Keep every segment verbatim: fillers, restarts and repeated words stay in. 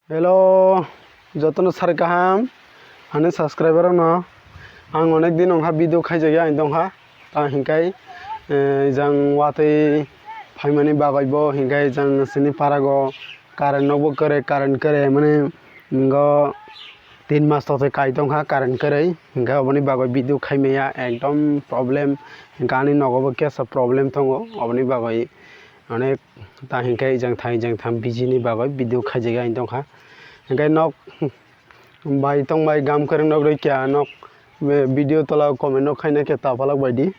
Hello, jotono sari kaham, ani subscriber rokno. Ang onek din wngkha video khaijak ya, ang tongkha. Ta hinkai, eh, jang watwi phaimani bagwi bo hinkai jang sini parago current nokbo kwrwi, current kwrwi mani ngo tin mas tokte kai tongkha current kwrwi. Hinkai oboni bagwi video khaimaya ekdom problem. Hinkai ani nogo bo kesa problem tongo, oboni bagwi onek ta hinkai jang thang jang thang busy ni bagwi video khaijak ya, ang tongkha. Hinkai nok bai tong bai gam kwrwng nok rwikya nok, eh, video tola comment nok khaina khe tapalok baidi.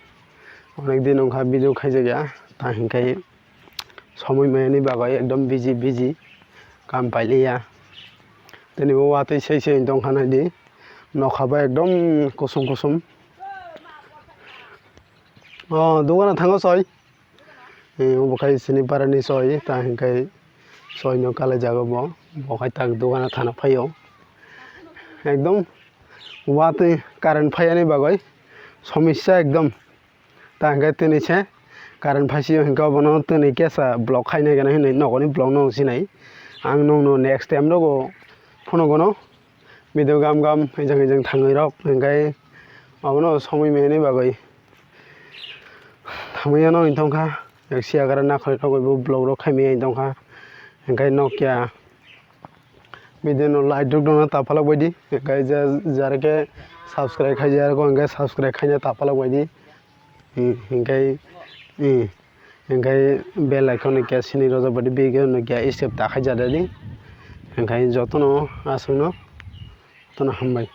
Onek din wngkha video khaijak ya, ta hinkai somoi maya ni bagwi ekdom busy busy kam pailiya. Tini bo watwi sei sei tongkha naidi, nokha bo ekdom kusum kusum. O dogano thango soi. Eh, obo khai sini para ni soi, ta hinkai soi no kalai jago bo, bo khai tak dogano thana phaio. Ekdom watwi current phaiya ni bagwi somosya ekdom. Ta hinkai tini se current phaisio hinkai obono tini kesa block khaina gana hinwi nokoni block no sinai. Ang nokno next time rogo phunugo no. Video gam gam, ejang ejang thangwi rok, hinkai abono somoi maya ni bagwi thangwi ano wng tongkha, yak siya gara nakhoi rok bo vlog rok khaimaya wng tongkha, hinkai nokya video no like rok dona tapalok baidi, hinkai je jara khe subscribe khaijak rok hinkai subscribe khaina tapalok baidi. Hmm, hinkai, hmm, hinkai bell icon ni khe sini rojak baidi, bell icon ni khe step ta khaijak dadi. Hinkai jotono aswkno, jotono hambai.